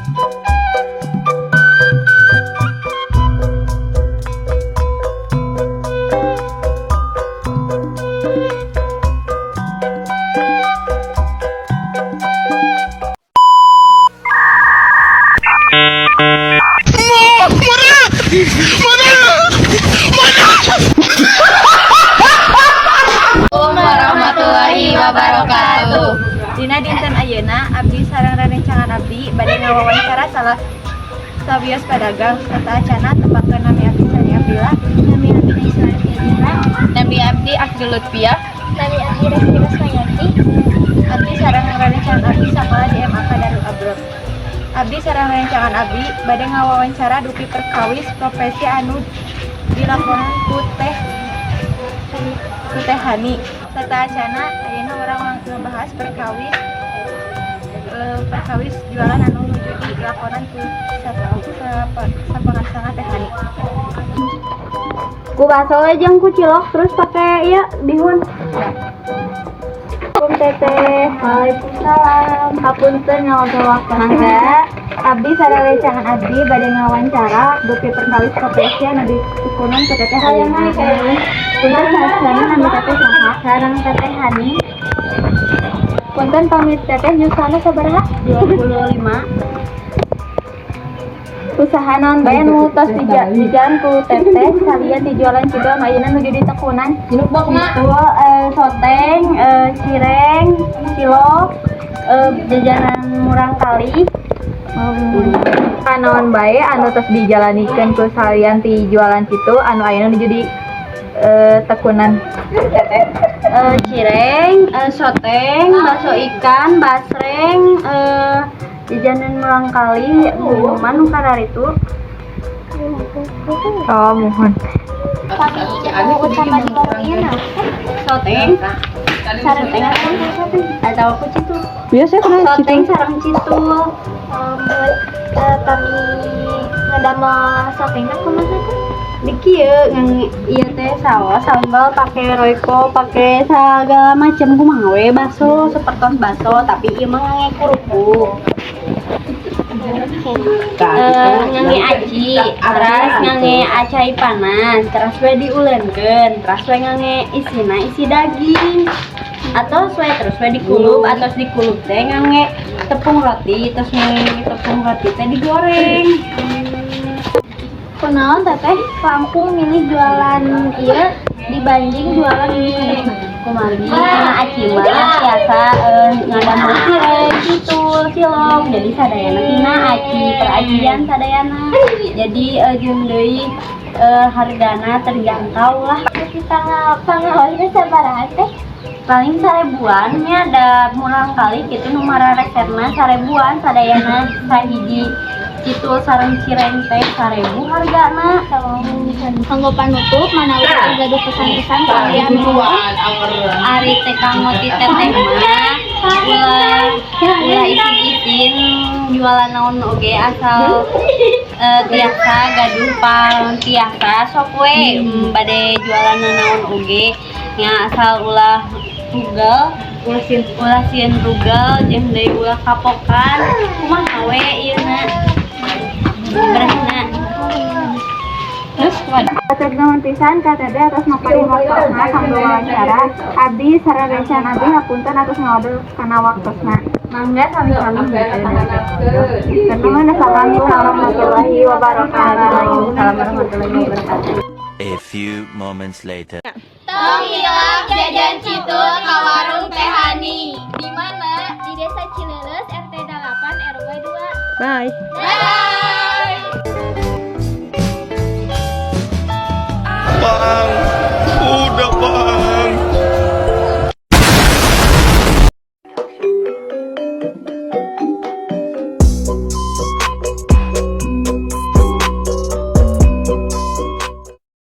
Warahmatullahi wabarakatuh. Dina dinten ayeuna abdi sareng rerencangan abdi bade ngawawancara salah sawios pedagang. Sateuacanna tepangkeun, nami abdi Sani Abdillah. Nami abdi Naiswa Zahra. Nami abdi Abdul Lutfiah. Nami abdi Resti Rosmayanti. Abdi sareng rerencangan abdi sakola di MAK Darul Abror. Abdi sareng rerencangan abdi bade ngawawancara dupi perkawis profesi anu dilakonan ku Teh Hani. Sateuacanna ayeuna urang ngebahas perkawis jualan anu nuju dilakonan ku sapangangsana Teh Hani. Ku bakso aja, ku cilok, terus pakai ya bihun. Assalamualaikum, Teteh. Waalaikumsalam. Hapunten ngawagel waktu. Mangga. Abdi sareng rencangan abdi bade ngawancara dupi perkawis profesi anu ditekunan ku Teteh ayeuna. Punten, saha nami Teteh saha? Sareng Teteh Hani. Punten, pamit Teteh yuswana sabaraha? 25. Usaha naon bae nu tos dijalan ku Teteh salian ti jualan citul anu ayeuna nuju ditekunan? Itu soteng, cireng, cilok, jajanan murangkalih. Naon bae anu tos dijalanikeun ku salian ti jualan citul anu ayeuna nuju di tekunan, Teteh? Cireng, soteng, bakso ikan, basreng, jajanan murangkalih, minuman nu kararitu. Oh, muhun. Pami anu utama di warung ieu naon? Soteng, sareng soteng atau aku citul. Biasa kena. Soteng sareng citul. Pami ngadamel sotengna kumaha teh? Di kieu ngan ieu teh saos sambal pakai Royco, pakai segala macam, kumaha we bakso, sepertos bakso, tapi ieu mah ngangge kerupuk. Ngangge aci, terus ngangge acai panas, terus we diuleunkeun, terus we ngangge isina isi daging atau we terus we dikulub, atau dikulub teh ngangge tepung roti, terus ngangge tepung roti teh digoreng. Kunaon Teteh langkung milih jualan ieu dibanding jualan sanesna? Kumargi karena aci mah biasa ngadamel cireng, citul, cilok, jadi sadayana tina aci, peracian sadayana. Jadi jeung deui hargana terjangkau lah. Tapi pangaosna sabaraha teh? Paling 1000-an nya, ada murangkalih gitu nu marareserna 1000-an sadayana, sahiji citul sareng cireng teh 1000 hargana. Kanggo panutup, manawi gaduh pesan-pesan kangge anu Ari teh kanggo ti Teteh mah ulah ulah isin-isin jualan naon oge, asal tiasa gaduh pang tiasa sok we, bade jualan naon oge nya, asal ulah tugel, ulah sieun tugel, jeung deui ulah kapokan. Kumaha we ieu na berehna. Terus hatur nuhun pisan ka Teteh atas maparin waktosna kanggo wawancara. Abdi sareng rencana abdi hapunten atas ngawagel kana waktosna. Mangga, sami-sami. Nuhun, assalamualaikum warahmatullahi wabarakatuh. Waalaikumsalam warahmatullahi wabarakatuh. A few moments later. Tong hilap jajan citul ka warung Teh Hani. Di mana? Di Desa Cileuleus RT 8 RW 2. Bye. Dadah.